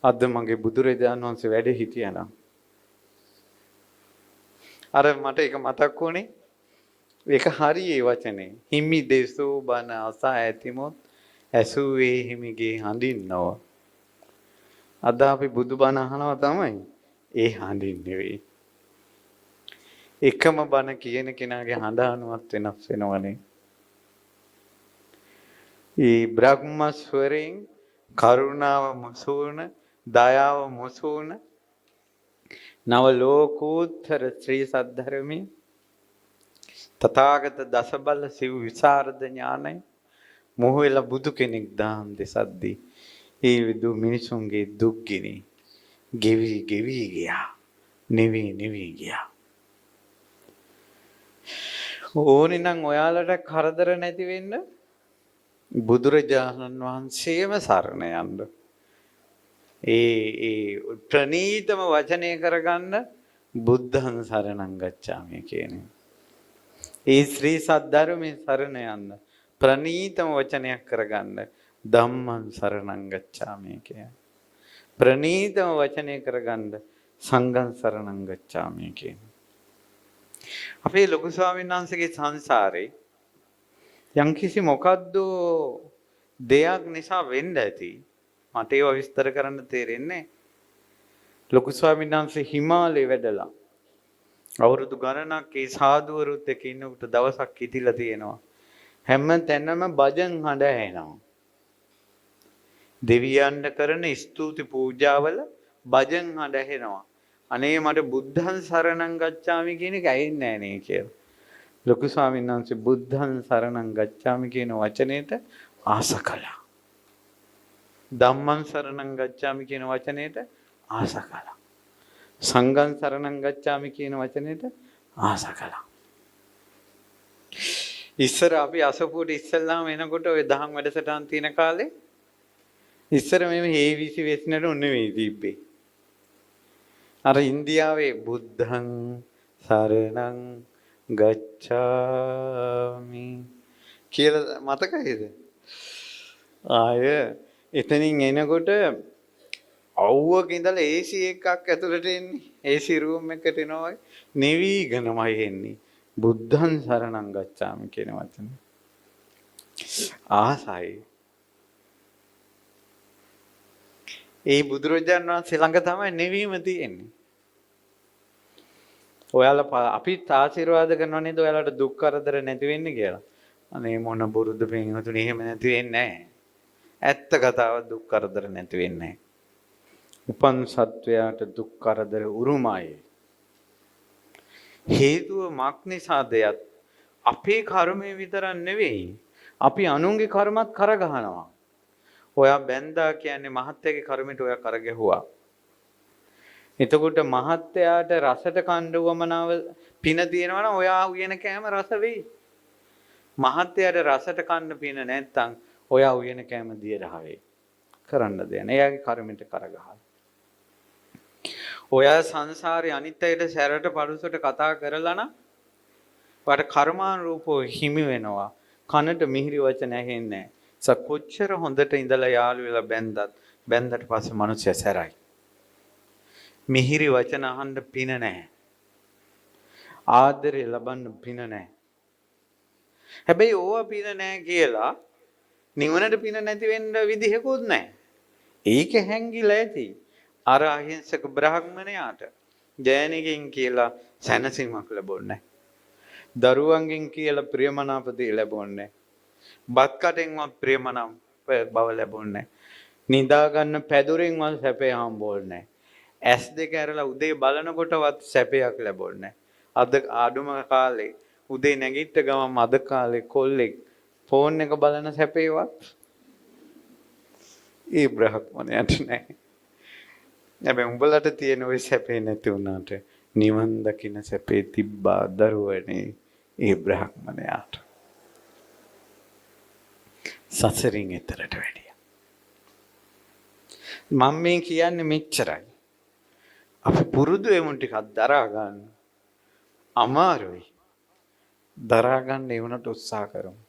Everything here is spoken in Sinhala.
අද මගේ බුදුරජාණන් වහන්සේ වැඩ හිටියා නම් අර මට ඒක මතක් වුණේ. ඒක හරි ඒ වචනේ. හිමි දෙසූ බණ අසා ඇතිමුත් ඇසුවේ හිමිගේ හඳින්නව. අද අපි බුදු බණ අහනවා තමයි. ඒ හඳින් නෙවෙයි. එකම බණ කියන කෙනාගේ හඬ අනුවත් වෙනස් වෙනවනේ. ඒ බ්‍රහ්මස්වරයෙන් කරුණාව මුසුවන, දයාව මුසුවන නව ලෝකෝත්තර ශ්‍රී සද්ධර්මයේ තථාගත දසබල සිව් විසරද ඥානය මොහ වෙලා බුදු කෙනෙක් දාම් දෙසද්දී ඒ විදු මිනිසුන්ගේ දුක් ගිනි ගෙවි ගෙවි ගියා, නිවි නිවි ගියා. ඕනේ නම් ඔයාලට කරදර නැති වෙන්න බුදුරජාණන් වහන්සේම සරණ යන්න. ඒ ඒ ප්‍රණීතම වචනය කරගන්න බුද්ධං සරණං ගච්ඡාමි කියන එක. ඒ ශ්‍රී සද්ධර්මයේ සරණ යන්න ප්‍රණීතම වචනයක් කරගන්න ධම්මං සරණං ගච්ඡාමි කියන. ප්‍රණීතම වචනය කරගන්න සංඝං සරණං ගච්ඡාමි කියන. අපේ ලොකු ස්වාමීන් වහන්සේගේ සංසාරේ යම්කිසි මොකද්ද දෙයක් නිසා වෙන්න ඇති. මට ඒවා විස්තර කරන්න තේරෙන්නේ. ලොකු ස්වාමීන් වහන්සේ හිමාලයේ වැඩලා අවුරුදු ගණනක් ඒ සාදුවරුත් එක්ක ඉන්නකොට දවසක් හිටිලා තියෙනවා. හැම තැනම භජන් හඬ ඇහෙනවා. දෙවියන්ට කරන ස්තුති පූජාවල භජන් හඬ ඇහෙනවා. අනේ මට බුද්ධං සරණං ගච්ඡාමි කියන එක ඇහෙන්නේ නෑ නේ කියලා. ලොකු ස්වාමීන් වහන්සේ බුද්ධං සරණං ගච්ඡාමි කියන වචනේට ආස කළා. ධම්මං සරණං ගච්ඡාමි කියන වචනේට ආස කළා. සංඝං සරණං ගච්ඡාමි කියන වචනේට ආස කළා. ඉස්සර අපි අසපුවට ඉස්සෙල්ලාම එනකොට ඔය දහම් වැඩසටහන් තියෙන කාලේ ඉස්සර මෙහෙම හේවිසි වෙස්නට නෙවෙයි තිබ්බේ. අර ඉන්දියාවේ බුද්ධං සරණං ගච්ඡාමි කියලා මතකයිද? ආය එතනින් එනකොට අවුවක ඉඳලා AC එකක් ඇතුළට එන්නේ. AC room එකට එනවා වගේ නිවිගෙනමයි එන්නේ. බුද්ධං සරණං ගච්ඡාමි කියන වචනේ. ආසයි. ඒ බුදුරජාණන් වහන්සේ ළඟ තමයි නිවීම තියෙන්නේ. ඔයාලා අපිත් ආශිර්වාද කරනවා නේද ඔයාලට දුක් කරදර නැති වෙන්න කියලා. අනේ මොන බොරුද පින්වතුනි, එහෙම නැති වෙන්නේ නැහැ. ඇත්ත කතාව දුක් කරදර නැති වෙන්නේ නැහැ. උපන් සත්වයාට දුක් කරදර උරුමයි. හේතුව මක් නිසාද යත් අපේ කර්මය විතරක් නෙවෙයි, අපි අනුන්ගේ කර්මත් කරගහනවා. ඔයා බැන්දා කියන්නේ මහත්තයාගේ කර්මයට ඔයා කරගැහුවා. එතකොට මහත්තයාට රසට කණ්ඩ වමනාව පින තියෙනවා නම් ඔයා උයන කෑම රස වෙයි. මහත්තයාට රසට කන්න පින නැත්තම් ඔයා උයන කෑම දියරහ වෙයි. කරන්න දෙයක් නෑ. එයාගේ කර්මයට කරගහලා. ඔයා සංසාරේ අනිත් අයට සැරට පරුසට කතා කරලා නම් ඔයාට කර්මානුරූපව හිමි වෙනවා. කනට මිහිරි වචන ඇහෙන්නේ නෑ. කොච්චර හොඳට ඉඳලා යාළු වෙලා බැන්දත් බැන්දට පස්සේ මිනිස්සු සැරයි. මිහිරි වචන අහන්න පින නෑ. ආදරේ ලබන්න පින නෑ. හැබැයි ඕවා පින නෑ කියලා නිවනට පින නැති වෙන්න විදිහකුත් නෑ. ඒක හැංගිලා ඇති. අර අහිංසක බ්‍රාහ්මණයාට ජෑනිගෙන් කියලා සැනසීමක් ලැබුණේ නෑ. දරුවන්ගෙන් කියලා ප්‍රියමනාප දේ ලැබුණේ නෑ. බත් කටෙන්වත් ප්‍රියමනාප බව ලැබුණේ නෑ. නිදා ගන්න පැදුරෙන්වත් සැපේ හම්බුනේ නෑ. ඇස් දෙක ඇරලා උදේ බලනකොටවත් සැපයක් ලැබුණේ නෑ. අද අඩුම කාලේ උදේ නැගිට ගමන් අද කාලේ කොල්ලෙක් ෆෝන් එක බලන සැපේවත් ඒ බ්‍රහ්මණයට නෑ. හැබැයි උඹලට තියෙන ওই සැපේ නැති වුණාට නිවන් දකින්න සැපේ තිබ්බා දරුවනේ ඒ බ්‍රහ්මණයාට. සසරින් එතරට වැඩියා. මම මේ කියන්නේ මෙච්චරයි. අපි පුරුදු වෙමු ටිකක් දරා ගන්න. අමාරුයි. දරා ගන්න ඒ වුණට උත්සාහ කරමු.